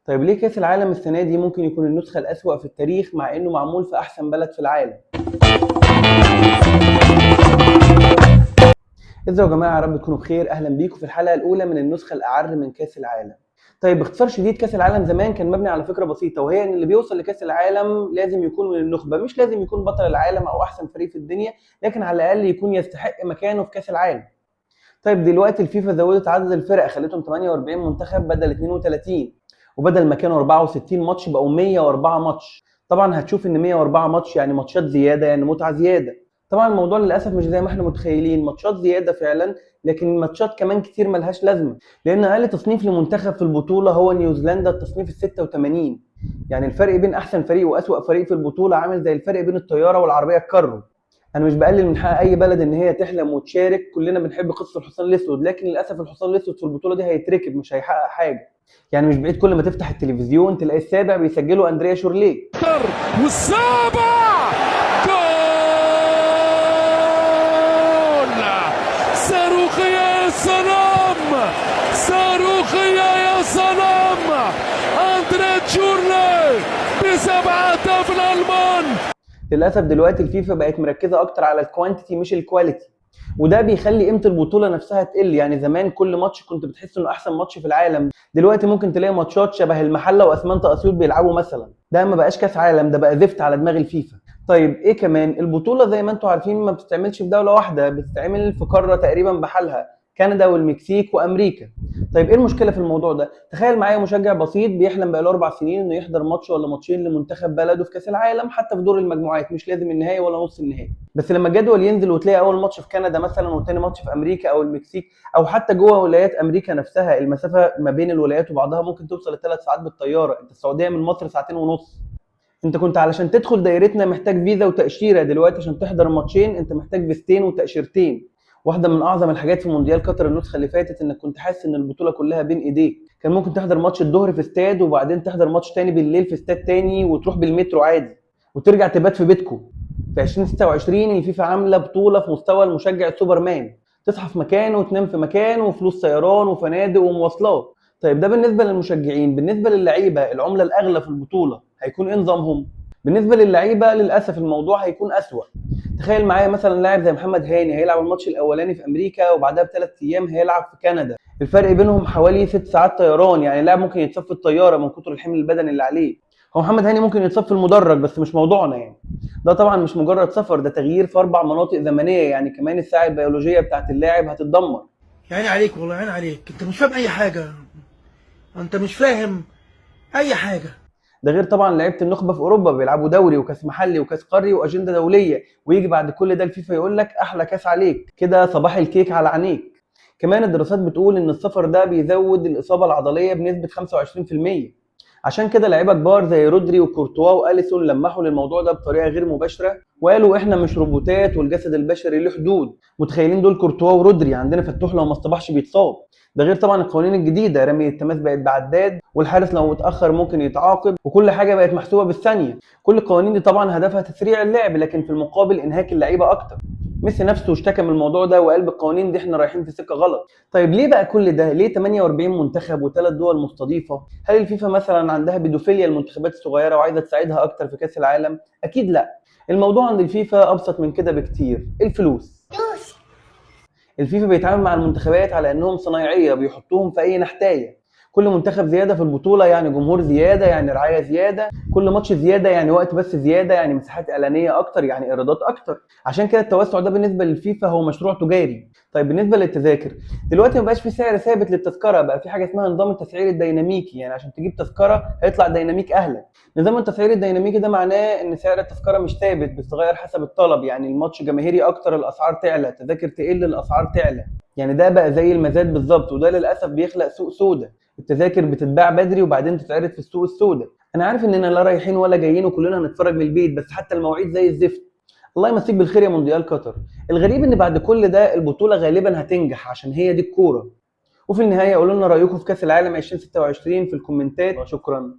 طيب ليه كاس العالم السنة دي ممكن يكون النسخة الأسوأ في التاريخ مع إنه معمول في أحسن بلد في العالم؟ ازيكم يا جماعة، يا رب تكونوا بخير. أهلا بيكم في الحلقة الأولى من النسخة الأعر من كاس العالم. طيب باختصار شديد، كاس العالم زمان كان مبني على فكرة بسيطة، وهي إن اللي بيوصل لكاس العالم لازم يكون من النخبة، مش لازم يكون بطل العالم أو أحسن فريق في الدنيا، لكن على الأقل يكون يستحق مكانه في كاس العالم. طيب دلوقتي الفيفا زودت عدد الفرق، خلتهم 48 منتخب بدل 32، وبدل ما كانوا 64 ماتش بقوا 104 ماتش. طبعا هتشوف ان 104 ماتش يعني ماتشات زيادة، يعني متعه زيادة. طبعا الموضوع للاسف مش زي ما احنا متخيلين، ماتشات زيادة فعلا، لكن ماتشات كمان كتير ملهاش لازمه، لان اقل تصنيف لمنتخب في البطولة هو نيوزيلندا التصنيف ال 86. يعني الفرق بين احسن فريق واسوأ فريق في البطولة عامل زي الفرق بين الطيارة والعربية الكارو. انا مش بقلل من حق اي بلد ان هي تحلم وتشارك، كلنا بنحب قصة الحصان الاسود، لكن للاسف الحصان الاسود في البطولة دي هيتركب، مش هيحقق حاجة. يعني مش بعيد كل ما تفتح التلفزيون تلاقي السابع بيسجله اندريا شورليه. والسابع جول صاروخية يا سلام، صاروخية يا سلام، أندريه شورلي ب7 أهداف الألمان. للاسف دلوقتي الفيفا بقت مركزه اكتر على ال quantity مش ال quality، وده بيخلي قيمة البطولة نفسها تقل. يعني زمان كل ماتش كنت بتحس انه احسن ماتش في العالم، دلوقتي ممكن تلاقي ماتشات شبه المحلة واسمنت اسيوط بيلعبوا مثلا. ده ما بقاش كاس عالم، ده بقى زفت على دماغ الفيفا. طيب ايه كمان؟ البطولة زي ما انتم عارفين ما بتتعملش في دولة واحدة، بتتعمل في قارة تقريبا بحالها، كندا والمكسيك وامريكا. طيب ايه المشكلة في الموضوع ده؟ تخيل معايا مشجع بسيط بيحلم بقاله 4 سنين انه يحضر ماتش ولا ماتشين لمنتخب بلده في كاس العالم، حتى في دور المجموعات، مش لازم النهائي ولا نص النهائي. بس لما الجدول ينزل وتلاقي اول ماتش في كندا مثلا وتاني ماتش في امريكا او المكسيك او حتى جوه ولايات امريكا نفسها، المسافة ما بين الولايات وبعضها ممكن توصل ل3 ساعات بالطيارة. انت السعودية من مصر 2.5 ساعات. انت كنت علشان تدخل دايرتنا محتاج فيزا وتاشيره، دلوقتي عشان تحضر ماتشين انت محتاج فيزتين وتاشيرتين. واحدة من اعظم الحاجات في مونديال قطر النسخة اللي فاتت انك كنت حاسس ان البطولة كلها بين ايديك. كان ممكن تحضر ماتش الظهر في استاد وبعدين تحضر ماتش تاني بالليل في استاد تاني، وتروح بالمترو عادي وترجع تبات في بيتكم. في 2026 الفيفا عامله بطوله في مستوى المشجع السوبرمان، تصحى في مكان وتنام في مكان، وفلوس طيران وفنادق ومواصلات. طيب ده بالنسبة للمشجعين. بالنسبة للعيبة، العملة الاغلى في البطولة، هيكون ايه نظامهم؟ بالنسبة للعيبة للاسف الموضوع هيكون اسوأ. تخيل معايا مثلا لاعب زي محمد هاني هيلعب الماتش الاولاني في امريكا وبعدها ب3 ايام هيلعب في كندا، الفرق بينهم حوالي 6 ساعات طيران. يعني اللاعب ممكن يتصف في الطيارة من كتر الحمل البدني اللي عليه. هو محمد هاني ممكن يتصف في المدرج بس مش موضوعنا. يعني ده طبعا مش مجرد سفر، ده تغيير في 4 مناطق زمنية، يعني كمان الساعة البيولوجية بتاعت اللاعب هتتدمر. يا عيني عليك والله، يا عيني عليك، انت مش فاهم اي حاجة، انت مش فاهم اي حاجة. ده غير طبعا لعيبة النخبة في اوروبا بيلعبوا دوري وكاس محلي وكاس قاري واجنده دولية، ويجي بعد كل ده الفيفا يقول لك احلى كاس عليك كده، صباح الكيك على عينيك. كمان الدراسات بتقول ان السفر ده بيزود الاصابة العضلية بنسبة 25%. عشان كده لعيبة كبار زي رودري وكورتوا واليسون لمحوا للموضوع ده بطريقة غير مباشرة وقالوا احنا مش روبوتات والجسد البشري له حدود. متخيلين دول كورتوا ورودري، عندنا فتوح لو ما اصطبحش بيتصاب. ده غير طبعا القوانين الجديدة، رمي التماس بقت بعداد، والحارس لو اتاخر ممكن يتعاقب، وكل حاجة بقت محسوبة بالثانية. كل القوانين دي طبعا هدفها تسريع اللعب، لكن في المقابل انهاك اللعيبة اكتر. ميسي نفسه اشتكى من الموضوع ده وقال بالقوانين دي احنا رايحين في سكة غلط. طيب ليه بقى كل ده؟ ليه 48 منتخب و3 دول مستضيفه؟ هل الفيفا مثلا عندها بيدوفيليا المنتخبات الصغيرة وعايزه تساعدها اكتر في كاس العالم؟ اكيد لا. الموضوع عند الفيفا ابسط من كده بكتير، الفلوس. الفيفا بيتعامل مع المنتخبات على انهم صنايعيه، بيحطوهم في اي نحتايه. كل منتخب زيادة في البطولة يعني جمهور زيادة، يعني رعاية زيادة، كل ماتش زيادة يعني وقت بس زيادة، يعني مساحات اعلانية اكتر، يعني ايرادات اكتر. عشان كده التوسع ده بالنسبة للفيفا هو مشروع تجاري. طيب بالنسبة للتذاكر، دلوقتي ما بقاش في سعر ثابت للتذكره، بقى في حاجة اسمها نظام التسعير الديناميكي. يعني عشان تجيب تذكره هيطلع ديناميك اهلك. نظام التسعير الديناميكي ده معناه ان سعر التذكرة مش ثابت، بيتغير حسب الطلب. يعني الماتش جماهيري اكتر الاسعار تعلى، تذاكر تقل الاسعار تعلى. يعني ده بقى زي المزاد بالظبط، وده للاسف بيخلق سوق سودا. التذاكر بتتباع بدري وبعدين تتعرض في السوق السوداء. انا عارف اننا لا رايحين ولا جايين وكلنا هنتفرج من البيت، بس حتى المواعيد زي الزفت. الله يمسيك بالخير يا مونديال قطر. الغريب ان بعد كل ده البطولة غالبا هتنجح عشان هي دي الكورة. وفي النهاية قولوا لنا رايكم في كاس العالم 2026 في الكومنتات. شكرا.